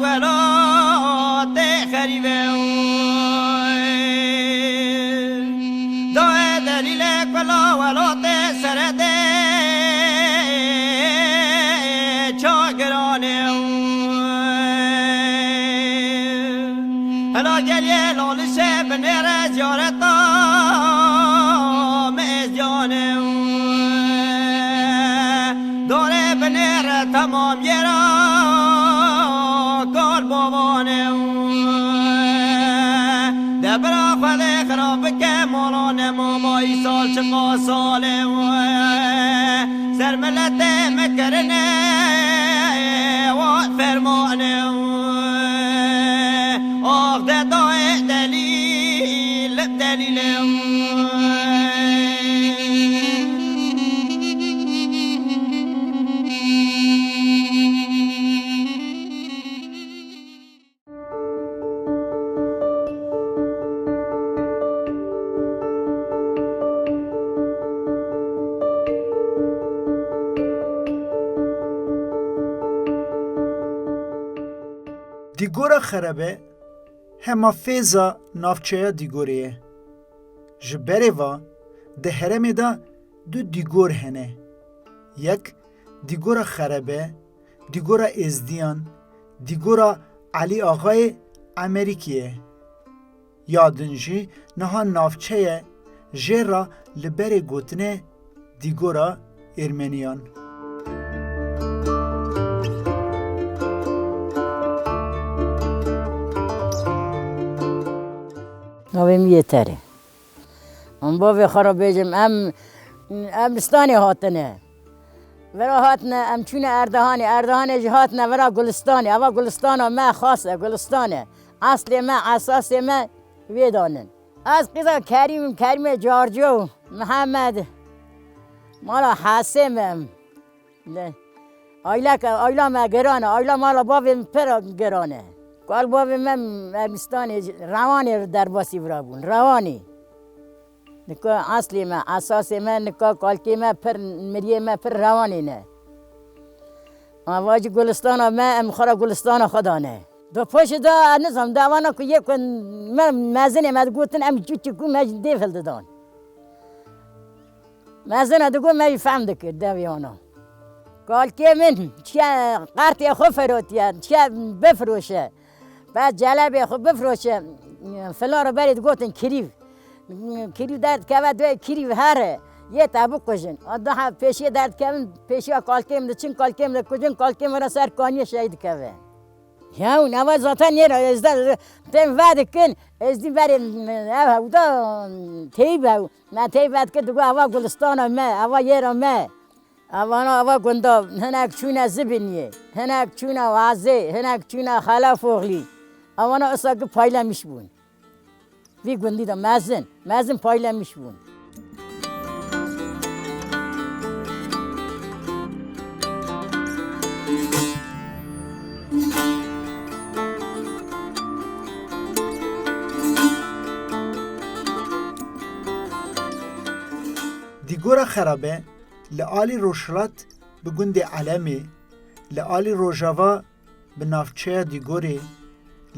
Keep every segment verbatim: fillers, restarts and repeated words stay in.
Welatê xerîbe, dayê delîlê kula welatê seredê çagirane. Hela geliyê lalişe binêre ziyareta meziyane. Dore binêre temam yera kal bavane. De bira Xwedê xira bike mala ne mama îsal çiqa sale. Ser miletê me kirine wa fermane. Ax de dayê delîl, delîl. Dîgora Xerebe hema fêza navçeya Dîgorê ye. Ji berê va di herêmê de du dîgor hene. Yek dîgora Xerebe, dîgora Êzdiyan, dîgora Elî Axayê Emerîkî ye. Ya din jî niha navçe ye, jê re li berê gotine dîgora Êrmeniyan. Navê min Yeter e. Em bavê xwe re bêjim, em, em li Stanê hatine. Vera hatine, em çûne Erdehanê. Erdehanê jî hatine vera Gulistanê. Eva Gulistana me xas e, Gulistan e. Eslê me, esasê me wê danin. Ez qîza Kerîm im, Kerîmê Carco, Mihemed. Mala Hesê me im. Ne. Ayleke, ayla me giran e, ayla mala bavê min pir giran e. Kal bavê me Erbistanê, Rewanê derbasî vira bûn, Rewanê. Nika eslê me, esasê me, nika kalkê me pir, miriyê me pir Rewanê ne. Ava jî Gulistana me, em xwe re Gulistana xwe dane. Do paşê de, ez nizam, de evana ku yê ku me mezinê me digotin, em çû çû ku me jî dêv hildidan. Mezina digot me jî fehm dikir devê wana. Kalkê min çiye qertê xwe firotiye, çiye bifiroşe. Be celebê xwe bifiroşe. Filan re berê digotin kirîv. Kirîv derdikeve, duyê kirîv here. Yê te bikujin. A daha pêşiyê derdikevin, pêşiya kalkê min diçin, kalkê min dikujin, kalkê min re ser kaniyê şey dikeve. Hewn, eva zaten yê re, ez de, tên vedikin, ez dî berê, ev hewda, teyb hew. Me teyb vedikir, digo, eva Gulistana me, eva yêra me. Evana, eva gunda, hinek çûne Zibiniyê, hinek çûne Wazê, hinek çûne Xelafoxlî. Evana ısa ki paylemiş bûn. Vî gundî de mezin, mezin paylemiş bûn. Dîgora Xerabe li alî rojhilat bi gundê Elemê, li alî rojava bi navçeya Dîgorê,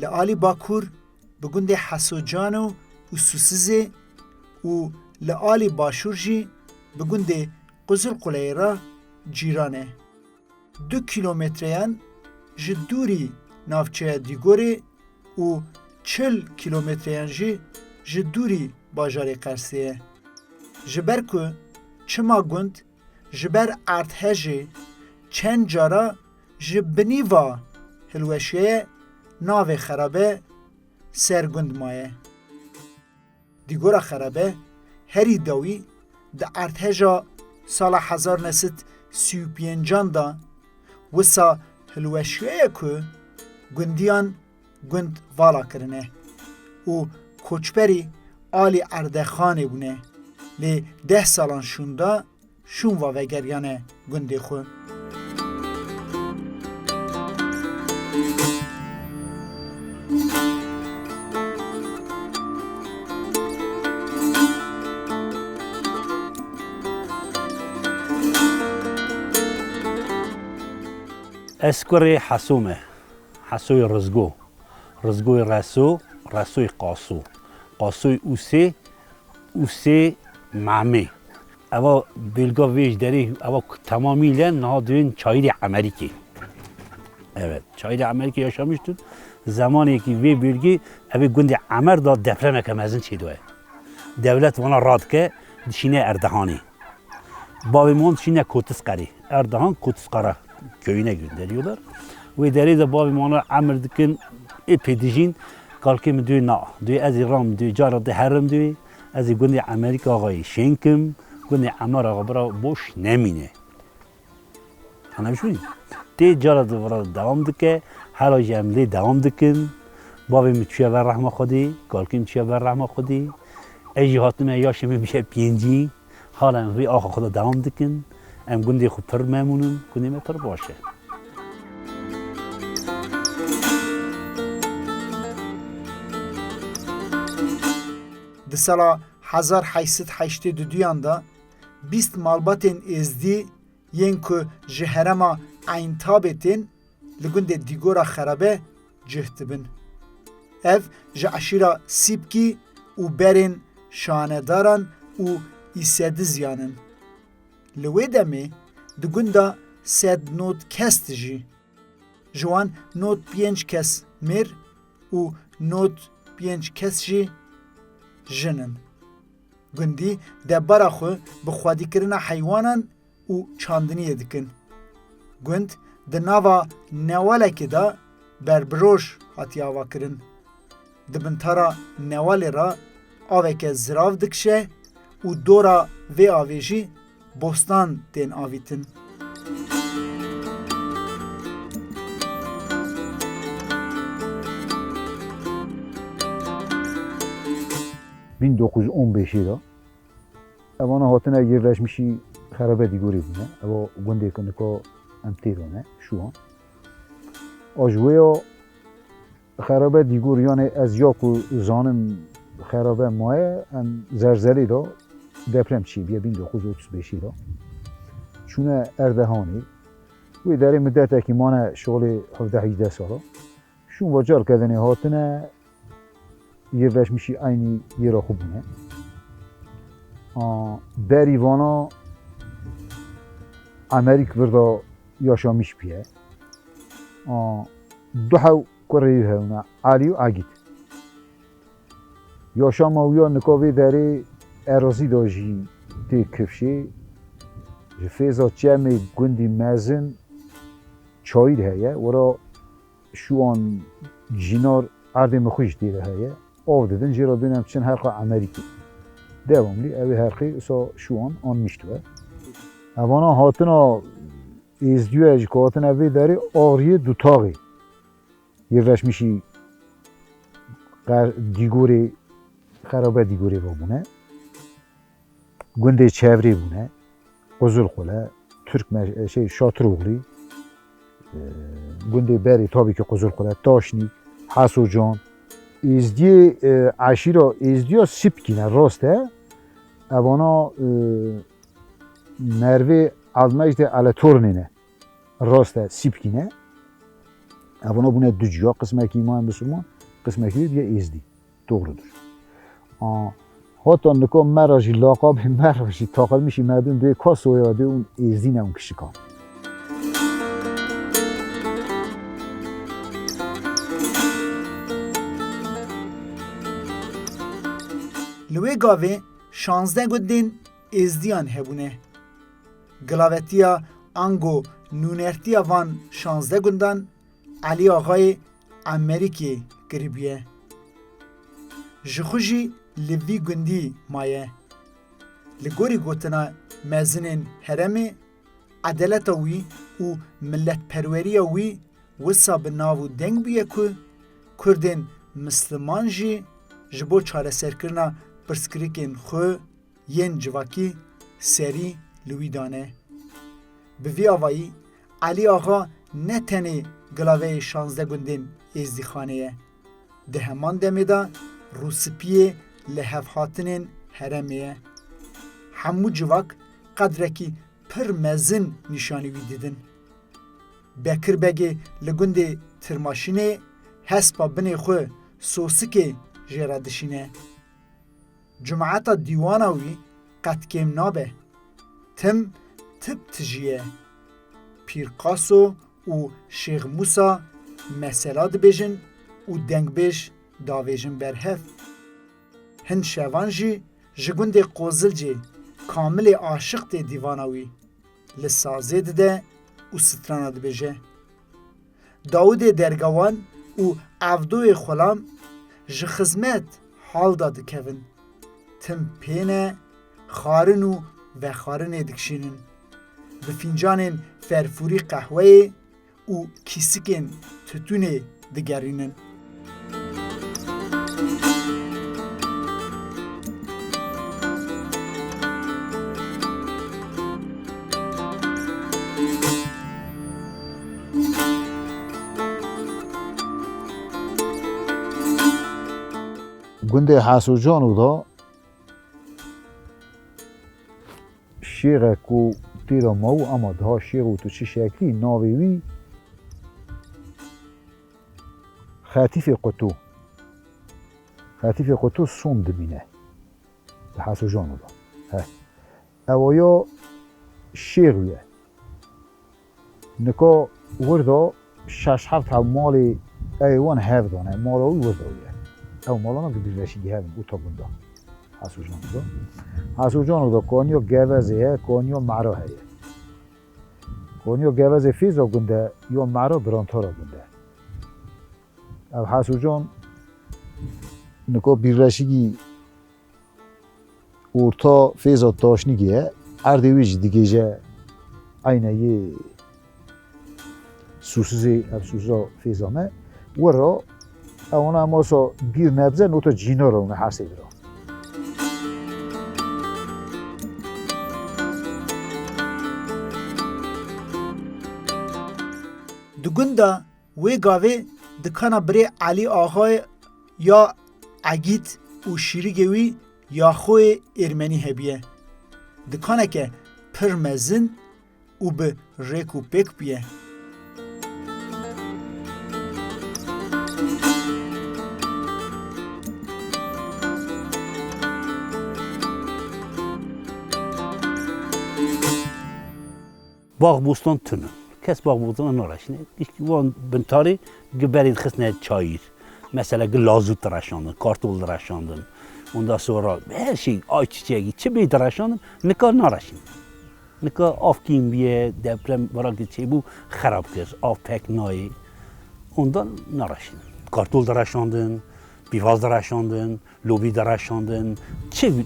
li alî bakur bi gundê Hesocano û Susizê û li alî başûr jî bi gundê Qizilquleyê re cîran e. Du kîlometreyan ji dûrî navçeya Dîgorê û çil kîlometreyan jî ji dûrî bajarê Qersê ye. Ji ber ku çima gund ji ber erdhejê çend cara ji binî va hilweşiye, navê Xerabe ser gund maye. Dîgora Xerabe herî dawî di erdheja sala hezar neh sed sî û pêncan de wisa hilweşiye ku gundiyan gund vala kirine û koçberî alî Erdexanê bûne, lê deh salan şûnda şûn va vegeriyane gundê xwe. Ez kurê Hesû me. Hesoyê Rizgo, Rizgoyê Reso, Resoyê Qaso, Qasoyê Ûsê, Ûsê Memê. Eva bêlga vê ji derê, eva ku temamî le niha duyên çayirê Emerîkê. Evet, çayirê Emerîkê yaşamiş tun. Zemanekî vê bêlgê, evê gundê Emer da depremeke mezin çêdoye. Dewlet vana radike, dişîne Erdehanê. Bavê min şîne Kotisqerê. Erdehan Kotisqara köyüne gönderiyorlar. Wê derê de bavê min emir dikin, ê pê dijîn, kalkê min diwê na. Diwê ez ê ram diwê, cara de herim diwê. Ez ê gundê Emerîka Axayê şên kim, gundê Emer Axa bira boş nemîne. Anlamış mıyım? Tê cara de vira devam dike, hela jî em lê devam dikin. Bavê min çûye ber rehma Xwedê, kalkê min çûye ber rehma Xwedê. Ez jî hatime yaşê min bîye pêncî. Hala em vê axa xwe de dewam dikin. Em gundê xwe pir memnûn in. Gundê me pir baş e. Di sala hezar heşt sed heştê û duyan de bîst malbatên Êzdî yên ku ji herêma Eyntabê tên, li gundê Dîgora Xerabe cih dibin. Ev ji eşîra Sîpkî û berên Şanedaran û Îsediziyan in. Li wê demê di gunda sed nod kes dijî. Ji wan nod pênc kes mêr û nod pênc kes jî jin in. Gundî debara xwe bi xwedîkirina heywanan û çandiniyê dikin. Gund di nava newalekê de berbiroj hatiye avakirin. Di bintara newalê re aveke zirav dikişe û dora vê avê jî bostan tên avîtin. Bin dokuz yüz on beşê de evana hatine yerleşmişî Xerabe Dîgorê bûne. Eva gundê ku nika em tê de ne, Şûan. A ji wê ya Xerabe Dîgor, yanê ez ya ku zanim Xerabe maye, em zelzelê de deprem çêbûye bin dokuz yüz otuz beşê de. Çûne Erdehanê. Wê derê midetekî mane şolê hevdeh hejdeh sala. Şûn va carke dinê hatine, yerleşmişî eynî yêra xwe bûne. A, berî vana Emerîk vir de yaşamiş bûye. A, du hew kurê wî hewne, Elî û Egîd. Yaşama wî ya nika vê derê erazî de jî tê kifşê. Ji fêza çemê gundî mezin çayîr heye. Wera Şûan, Cînar, erdê min xwe jî tê de heye. Av didin, jê re dûnem çin herqa Emerîkê. Devamlî ew ê herqê wisa Şûan anmiş dibe. Evana hatina Êzdiyo ji ku hatine vê derê ariyê Dutaxê. Yerleşmişî qer-, Dîgorê, Xerabe Dîgorê ve bûne. Gundê çevrê bûne. Quzulxule, Türkme-, şey, Şatiroglu, e, gundê berê tabii ki Quzulxule, Taşnîk, Hesocan, Êzdiyê, e, eşîra Êzdiya Sipkî ne, rast e. Evana, e, Mervê Elmecdê Eletornê ne. Rast e, Sipkî ne. Evana bûne du ciya, qismekî maye Misilman, qismekî wê bûye Êzdî. Doğrudur. A, hata nika me re jî laqabê me re jî taqilmişî me dûn dê ka soyadê ûn Êzdî ne ûn kişikan. Li wê gavê şazdeh gundên Êzdiyan hebûne. Gilavetiya ango nûnertiya van şazdeh gundan Elî Axayê Emerîkê kiribûye. Ji xwe jî li vî gundî maye. Li gorî gotina mezinên herêmê, edaleta wî û miletperweriya wî wisa bi nav û deng bûye ku Kurdên Misliman jî ji bo çareserkirina pirsgirêkên xwe yên civakî serî li wî dane. Bi vî avayî Elî Axa ne tenê gilaveyê şazdeh gundên Êzdîxanê ye. Di heman demê de rûspiyê lihevhatinên herêmê ye. Hemû civak qedrekî pir mezin nîşanî wî didin. Bekir Begê li gundê tirmaşînê hespa binê xwe sosikê jê re dişîne. Cumeta dîwana wî qet kêm nabe. Tim tip tijî ye. Pîr Qaso û Şêx Mûsa mesela dibêjin û dengbêj davêjin ber hev. Hin şevan jî ji gundê Qozilcê Kamilê aşiq tê dîvana wî. Li sazê dide û strana dibêje. Dawidê Dergewan û Evdoyê Xulam ji xizmet hal da dikevin. Tim pê ne, xwarin û vexwarinê dikişînin. Bi fîncanên ferfûrî qehweyê û kîsikên tutûnê digerînin. Gundê Hesûcano da şêxe ku tê de mabû, ema diha şêx û tu çi şeklî navê wî Xetîfê Quto. Xetîfê Quto son dimîne. Di Hesûcano de. He. Ew ya şêx wî ye. Nika wir de şeş heft heb malê ew ê wan hev dane. Mala wî wir de ye. Ew malana di bîrleşîgî hev in, û ta gunda. Hesûcano de. Hesûcano de kaniya Gevezê heye, kaniya Mera heye. Kaniya Gevezê Fêza gund e, ya Mera Birantara gund e. Ev Hesûcan nika bîrleşîgî orta Fêza Taşnîgê ye. Erdê wî jî digêje eyne yê Sûsizê, ev Sûsiza Fêza me. Wira ewana em asa bîr nebze nota cîna re wina Hersê bira. Di gunda wê gavê dikana birê Elî Axayê ya Egîd û şîrigê wî Yaxoyê Êrmenî hebiye. Dikaneke pir mezin û bi rêk û pêk bûye. Bax bostan tune. Kes bax bostana nareşîne. Gişt wan bintarê gi berê dixistine çayîr. Mesela gi lazût direşandin, kartol direşandin. Ondan sonra her şey, ayçiçeği, çi bê direşandin, nika nareşîne. Nika av kîm bûye, deprem wira ki çêbû xerab kir, av pek nayê. Ondan nareşîne. Kartol direşandin, pîvaz direşandin, lobî direşandin, çi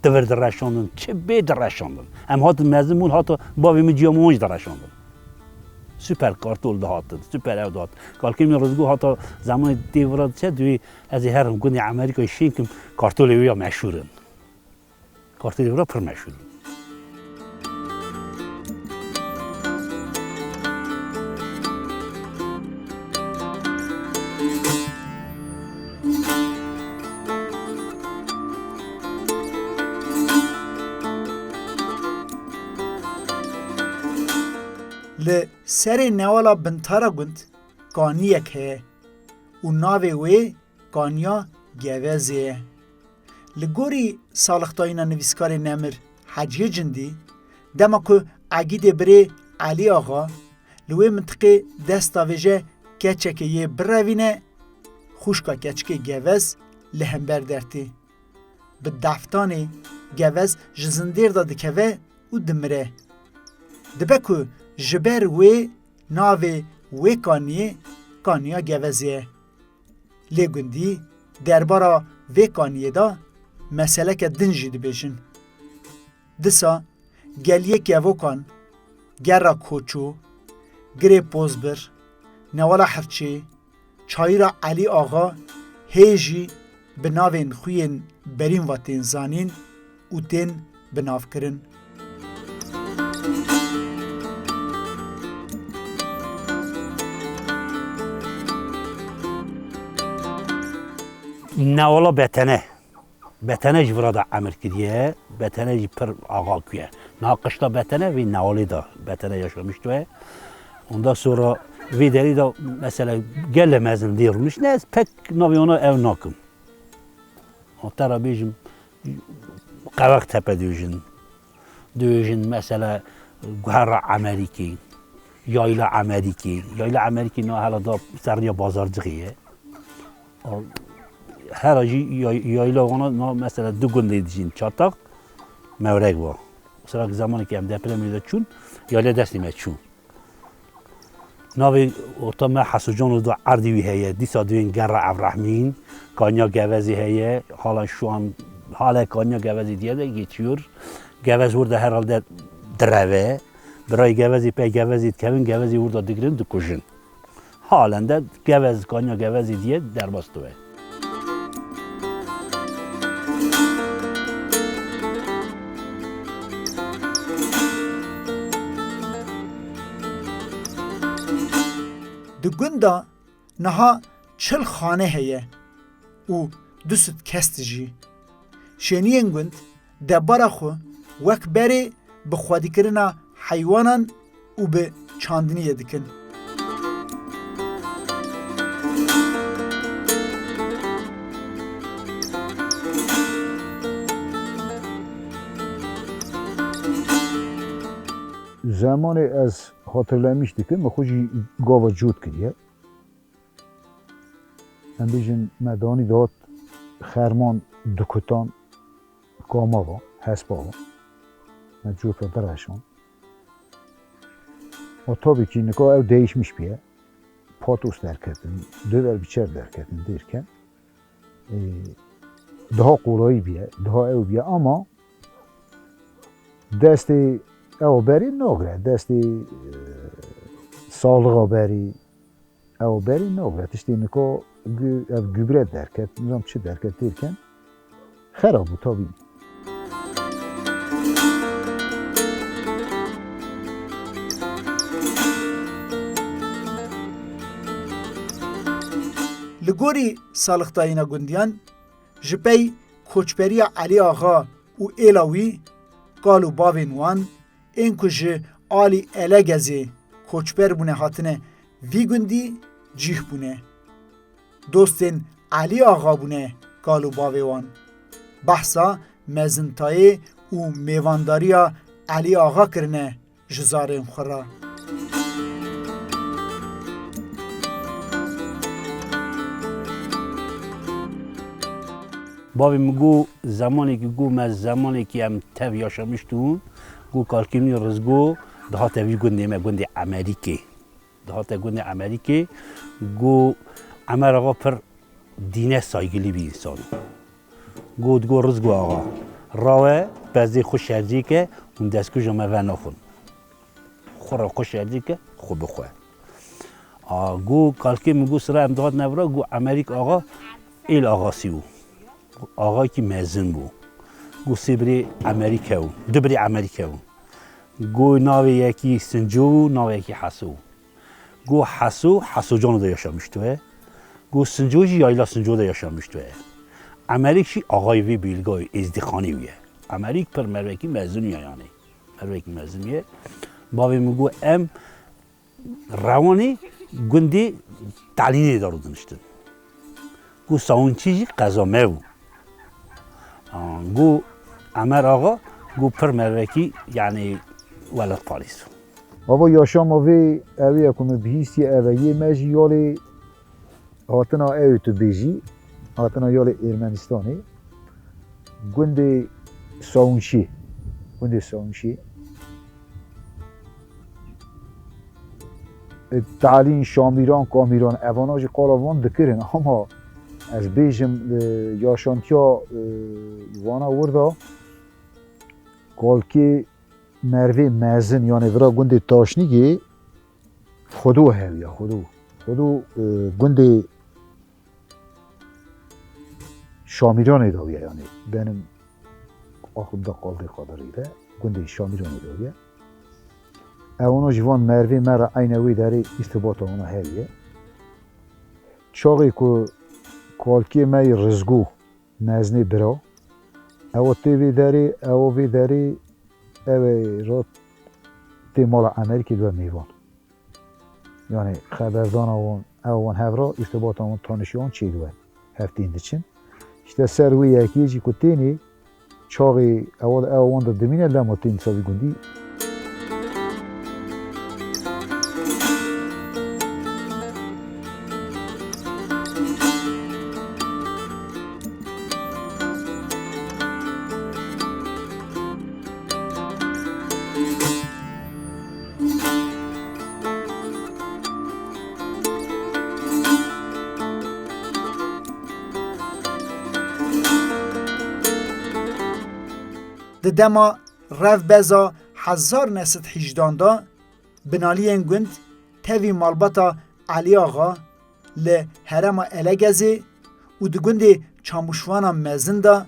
tivir direşandin, çi bê direşandin. Em hatin mezin bûn, hata bavê min ciya min jî direşandin. Super kartol dihatin, super ew dihat. Kalkê min Rizgo hata zemanê tê vira diçe, divê ez ê herim gundê Amerîkayê şên kim, kartolê wê ya meşhûr in. Kartolê wira pir meşhûr in. Li serê newala Bintara gund kaniyek heye û navê wê Kaniya Gevezê ye. Li gorî salixtayîna nivîskarê nemir Heciyê Cindî, dema ku Egîdê birê Elî Axa li wê mintiqê dest davêje keçekê yê birevîne, xwişka keçikê Gevez li hember dertê. Bi deftanê Gevez ji zindêr de dikeve û dimire. Dibe ku ji ber wê navê wê kaniyê Kaniya Gevezê ye. Lê gundî derbara vê kaniyê de meseleke din jî dibêjin. Disa geliyê kevokan, Gera Koço, Girê Pozbir, Newala Hirçê, Çayîra Elî Axa hê jî bi navên xwe yên berîn ve tên zanîn û tên binavkirin. Newala Betene. Betene jî vira de emir kiriye. Betene jî pir axa kuye. Niha qişta Betene vê newalê de Betene yaşamış tue. Ondan sonra Vê derê de mesela gele mezin dê rûniştine, ez pek navê wana ew nakim. Te ra bêjim, Qewex Tepe dibêjin. Dibêjin mesela Guhera Emerîkê, Yayla Emerîkê. Yayla Emerîkê na hela da serriya Bazarcixê ye. Hera jî yay-, yayla wana na mesela du gundê dijîn, Çatak, Mewreg wa. Mesela zemanekî em depremê de çûn, yayla destê me çû. Navê ota me Hesocan û da erdî wî heye. Dîsa dibên Gerra Evrahmîn, Kanya Gevezê heye. Hala şu an, hala Kanya Gevezê diye de geçiyor. Gevez orada herhalde direve. Birayê Gevezê pey Gevezê dikevin, Gevezê orada digirin, dikujin. Halen de Gevez, Kanya Gevezê diye derbas dibe. Di gunda niha çil xane heye û du sed kes dijî. Şêniyên gund debara xwe wek berê bi xwedîkirina heywanan û bi çandiniyê dikin. Zemanê ez hatırlemiş dikim, min xwe jî gava cot kiriye. Em bêjin me danî dihat xerman du kutan kama va, hespa va. Me cota direşan. O tabii ki nika ew değişmiş bûye. Patos derketin, döver biçer derketin derken, e, daha kolayî bûye, daha ew bûye ama destê ew berî nagre, destê, e, sağlığa berî, ew berî nagre. Tiştê nika gü-, ev gübre derket, nizam çi derket derken xerab bû tabii. Li gorî salixtayîna gundiyan, ji pey koçberiya Elî Axa û êla wî, kal û bavên wan, ên ku ji alî Elegezê koçber bûne hatine vî gundî cîh bûne. Dostên Elî Axa bûne kal û bavê wan. Behsa mezintayê û mêvandariya Elî Axa kirine ji zarên xwe re. Bavê min got, zemanekî got me, zemanekî em tev yaşamiştûn, got kalkê min Rizgo dihate vî gundê me, gundê Emerîkê. Dihate gundê Emerîkê, got Emer Axa pir dîne saygilî bir insan. Got, got Rizgo Axa, rawe pezê xwe şercê ke hûn destkuja me venaxwin. Xwe re xwe şercê ke, xwe bixwe. A, got, kalkê min got, sira em dihatine vira, got Emerîk Axa êl axasî bû. Axayekî mezin bû. Got sê birê Emerîk hebû, du birê Emerîk hebû. Got navê yekî Sinco bû, navê yekî Heso bû. Got Heso, Hesocanê de yaşamıştı. Got Sinco jî Yayla Sinco de yaşamıştı. Emerîk jî axayê vê bêlgayê Êzdîxanê bûye. Emerîk pir mervekî mezin ya yani. Mervekî mezin ye. Bavê min got em rewanê gundê Talînê de rûdiniştin. Got Sawunçî jî qeza me bû. Aa, got Emer Axa, got pir mervekî, yani welatparêz. Baba yaşama vê ew ye ku min bihîstiye ev e. Yê me jî yalê hatina ew tu bêjî, hatina yalê Ermenistanê. Gundê Sawunçî, gundê Sawunçî. E, Talîn, Şamîran, Kamîran, evana jî qala van dikirin, ama ez bêjim, e, yaşantiya, e, vana wir de kalkê mervê mezin, yani vira gundê Taşnîgê, Xudo hewiya, Xudo. Xudo, e, gundê Şamîranê de ye, yani benim aklımda kaldığı kadarıyla gundê Şamîranê de ye. Ewana jî van mervê me re eyne wê derê îrtibata wana hewiye. Çaxê ku kalkê me yê Rizgo mezinê bira, ewa tê vê derê, ewa vê derê, ew ê ro tê mala Emerîkê dibe mêvan. Yani xeberdana wan, ew wan hev re, îrtibata wan, tanişiya wan çêdibe. Hev tên diçin. Îşte ser wê yekê jî ku tênê, çaxê ew, ew wan de dimîne, lema tên dîsa vî gundî. Di dema revbeza hezar neh sed hejdan de binaliyên gund tevî malbata Elî Axa li herêma Elegezê û di gundê Çamûşvana Mezin de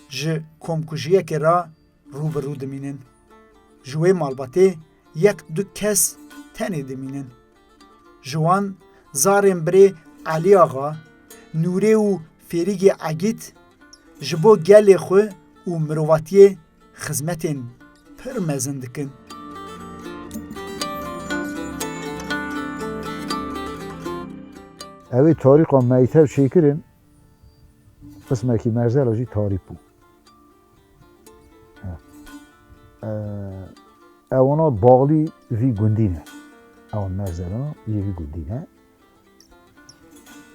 ji komkujiyekê re rû bi rû dimînin. Ji wê malbatê yek du kes tenê dimînin. Ji wan zarên birê Elî Axa, Nûrê û Fêrîgê Egîd ji bo gelê xwe û mirovatiyê xizmetên pir mezin dikin. Ew ê tarîxa meytev çêkirin, qismekî merzela jî tarî bû. Ewana bağlî vî gundî ne. Ewan merzelana yê vî gundî ne.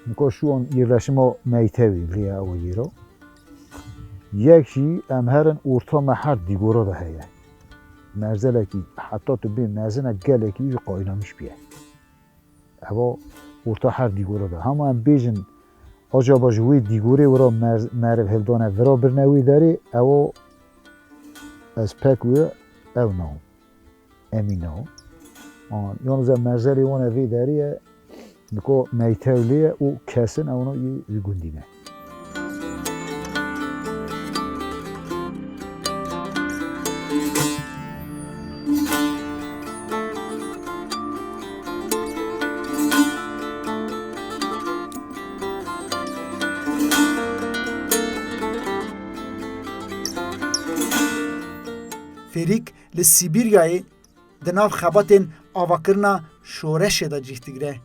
Nika şu an yerleşima meytevî vê ewa yêra. Yek jî em herin orta me her dîgora de heye. Merzelekî heta tu bê mezin e, gelekî wî jî qaynamiş bîye. Eva orta her dîgora de. Hema em bêjin, acaba ji wê dîgorê wira mer-, meriv hildane vira birine wê derê, ewa ez pek wê ew nahom. Emî nahom. An, yalnız em merzelê wan e vê derê ye, nika meytev lê ye û kesin ewna yê wî gundî ne. Fêrîk li Sîbîryayê di nav xebatên avakirina şoreşê de cih digire.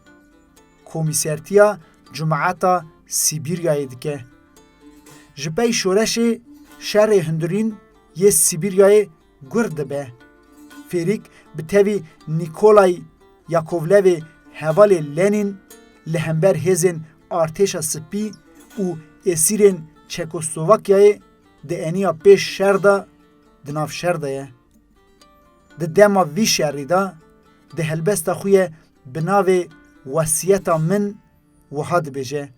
Komîsertiya Cemaeta Sîbîryayê dike. Ji pey şoreşê şerê hundirîn yê Sîbîryayê gur dibe. Fêrîk bi tevî Nîkolay Yakovlevê hevalê Lenîn li hember hêzên Artêşa Spî û êsîrên Çekoslovakyayê di eniya pêş şer de di nav şer de ye. Di dema vî şerî de di helbesta xwe ye bi navê Wesiyeta Min wiha dibêje: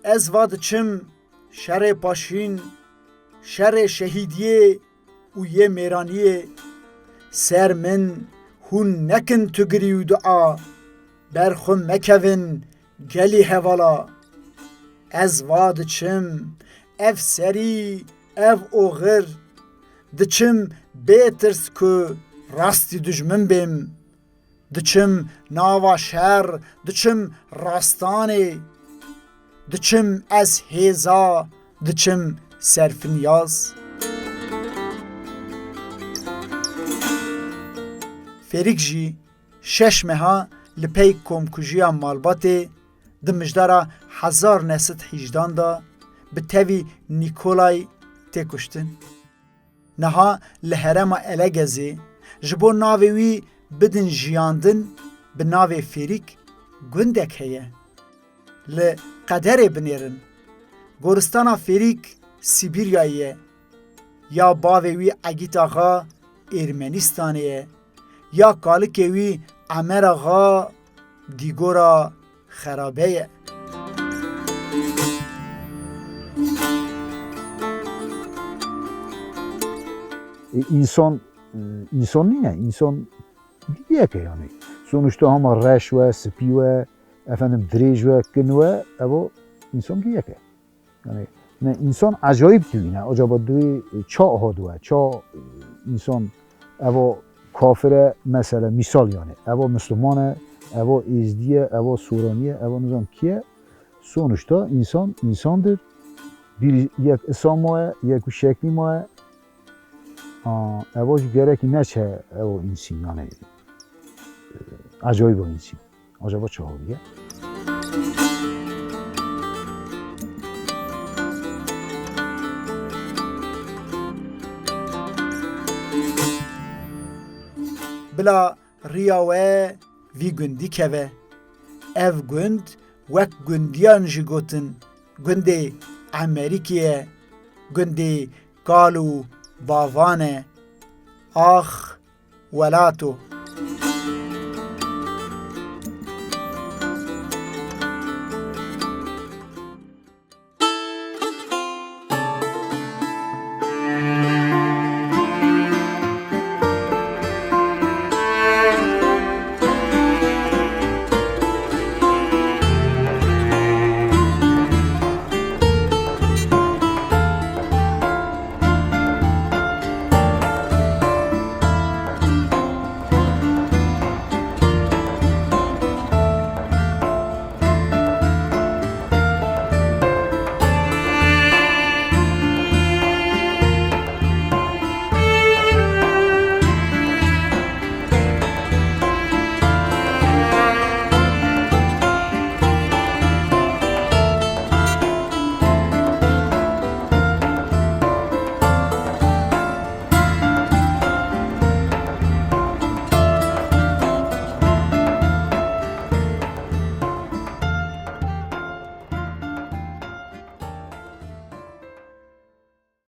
Ez va diçim şerê paşîn, şerê şehîdiyê û yê mêraniyê. Ser min hûn nekin tu girî û dua, ber xwe mekevin gelî hevala. Ez va diçim, ev serî, ev oxir, diçim bê tirs ku rastî dijmin bêm. Diçim nava şer, diçim rastanê. Diçim ez hêza, diçim serfinyaz. Fêrik jî şeş meha li pey komkujiya malbatê di mijdara hezar neh sed hejdan de bi tevî Nîkolay tê kuştin. Niha li herêma Elegezê ji bo navê wî bidin jiyandin, bi navê Fêrîk gundek heye. Li qederê binêrin. Goristana Fêrîk Sîbîryayê ye. Ya bavê wî Egît Axa Ermenistanê ye. Ya kalikê wî Emer Axa Dîgora Xerabe ye. E, însan, e, însan nîne, însan giyek e yani. Sonuçta hema reş we, spî we, efendim dirêj we, kin we, evo însan giyek e. Yani, ne, însan ecayîb dibîne. Acaba di wê ça hadiwe, ça, e, însan, evo kafir e, mesela, misal yani, evo Müslüman e, evo Êzdî ye, evo Soranî ye, evo nizam kî ye. Sonuçta însan, însandir. Bir yek isa ma ye, yek şeklî ma ye. A, evo jî gerekî neçe evo însîn, yani, e, Acayî bû hîn çî. Acaba çi hawî ye? Bila riya we vî gundî keve. Ev gund wek gundiyan jî gotin, gundê Emerîkê ye, gundê kal û bavan e. Ax welato.